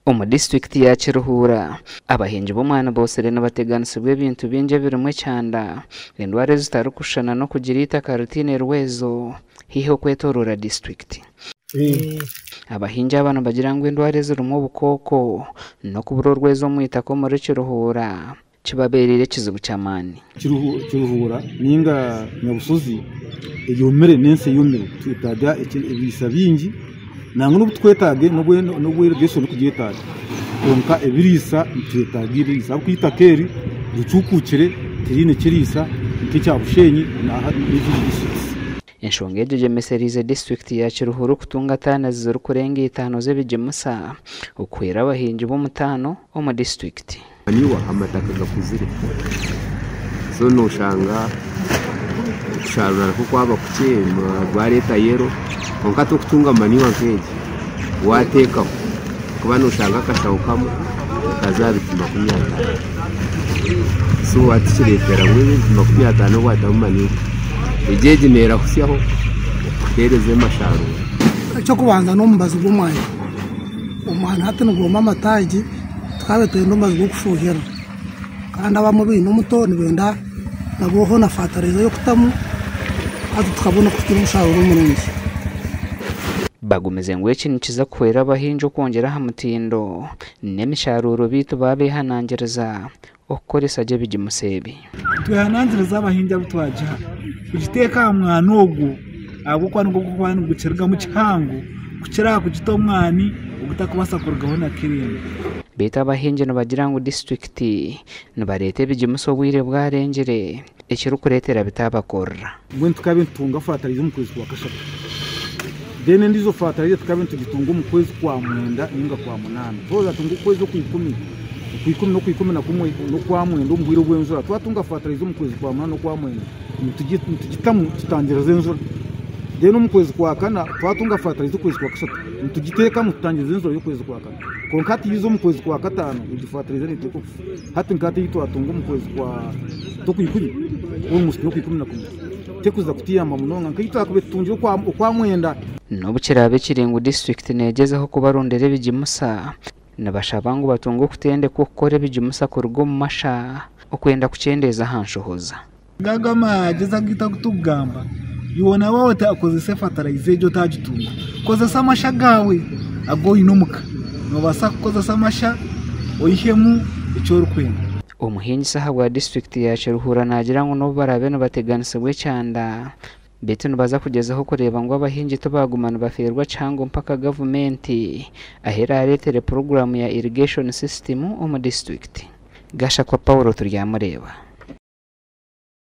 Omu disiturikiti ya Kiruhura, abahingi b'omwani bootsire nibateganisibwa ebintu bingi ebirimu ekyanda, endwara ezitarikushushana n'okugira eitaka ritaine rwezo haihi okwetooroora disiturikiti. Abahingi aba nibagira ngu endwara ezirimu obukooko n'okubura orwezo omu itaka omuri Kiruhura kibabeereire ekizibu ky'amaani. Kiruhura ninga Nyabusozi eyomire n'ensi eyomire twetaaga ebiriisa bingi nangwa n'obu tukwetaaga n'obu irrigation erikugyetaaga kwonka ebiriisa nitwetaaga ebiriisa ahabw'okuba eitaka eri ricuukukire tiriine kiriisa nk'ekya Bushenyi n'ezindi disiturikiti. Enshonga egi egyemesereize disiturikiti ya Kiruhura okutunga taani zirikurenga itaano z'ebigimusa okuhwera abahingi b'omutaano omu disiturikiti. Manure amataka gakuzire so noshanga okusharura nikwo kwaba kukye gwareeta yellow kwonka hati okutunga manure nk'egi wateekaho ahakuba noshanga akashaho kamwe nikaza aha biti 50 so hati kireetera ngu ebiti 50 obu watamu manure egi egi nerahutsyaho okukuheereza emasharuura. Eky'okubanza n'omubazi gw'omwani. Omwani hati nigwoma amataagi. Tukaba nitwenda omubazi gw'okufuuhirira kandi abamwe abaine omuto nibenda nabwo hoona fataraiza y'okutamu haza tukabona kugira omusharuuro murungi. Bagumize ngu eki nikiza kuhwera abahingi okwongyera aha mutindo n'emisharuuro beitu baabehanangiriza okukoresa gye ebigimusa ebi. Nitwehanangiriza abahingi abu twagiha kugiteeka aha mwani ogwo ahabw'okuba nigwo gurikuba nigukirugamu kihango kukira aha kugita omwani ogutakubaasa kurugaho na kiringa. Beitu abahingi nibagira ngu disiturikiti nibareeta ebigimusa obwire bwarengire ekirikureetera bitaabakorera. Mbwenu tukaaba nitutunga faatarayiza omu kwezi kwa kashatu. Then endiijo faatarayiza tukaaba nitugitunga omu kwezi kwa mwenda nainga kwa munaana. Twaza tunga okwezi okwikumi, okwikumi n'okwikumi na kumwe n'okwamwenda omu bwire obw'enjura. Twatunga faatarayiza omu kwezi kwa munaana n'okwamwenda, nitugitamu tutangiriza enjura. Then omu kwezi kwa kana twatunga faatarayiza okwezi kwa kashatu, nitugiteekamu tutangiriza enjura y'okwezi kwa kana. Kwonka hati yiija omu kwezi kwa kataano, egyo faatarayiza neeteekwa kufa. Hati nka hati ei twatunga omu kwezi kwa Okwikumi, almost n'Okwikumi na kumwe, tekuza kutuyamba munonga nk'ei twakubaire tutungire Okwamwenda. N'obu kiraabe kiri ngu disiturikiti neegyezaho kubarondera ebigimusa, nibashaba ngu batunge okutendekwa okukora ebigimusa kuruga omu masha okwenda kukyendeeza aha nshohoza. Ago amagyezi agu agu turikugamba, iwe na waaba otakozesa fatarayiza egyo otagitunga, kozesa amasha gaawe agu oine omuka. Noobaasa kukozesa amasha oihemu eki orikwenda. Omuhingisa ahabwa disiturikiti ya Kiruhura naagira ngu n'obu baraabe nibateganisibwa ekyanda, beitu nibaza kugyezaho kureeba ngu abahingi tibaaguma nibafeerwa kihango mpaka gavumenti ahu eraareetere puroguraamu ya irrigation system omu disiturikiti. Gashakwa Paul Turyamureeba.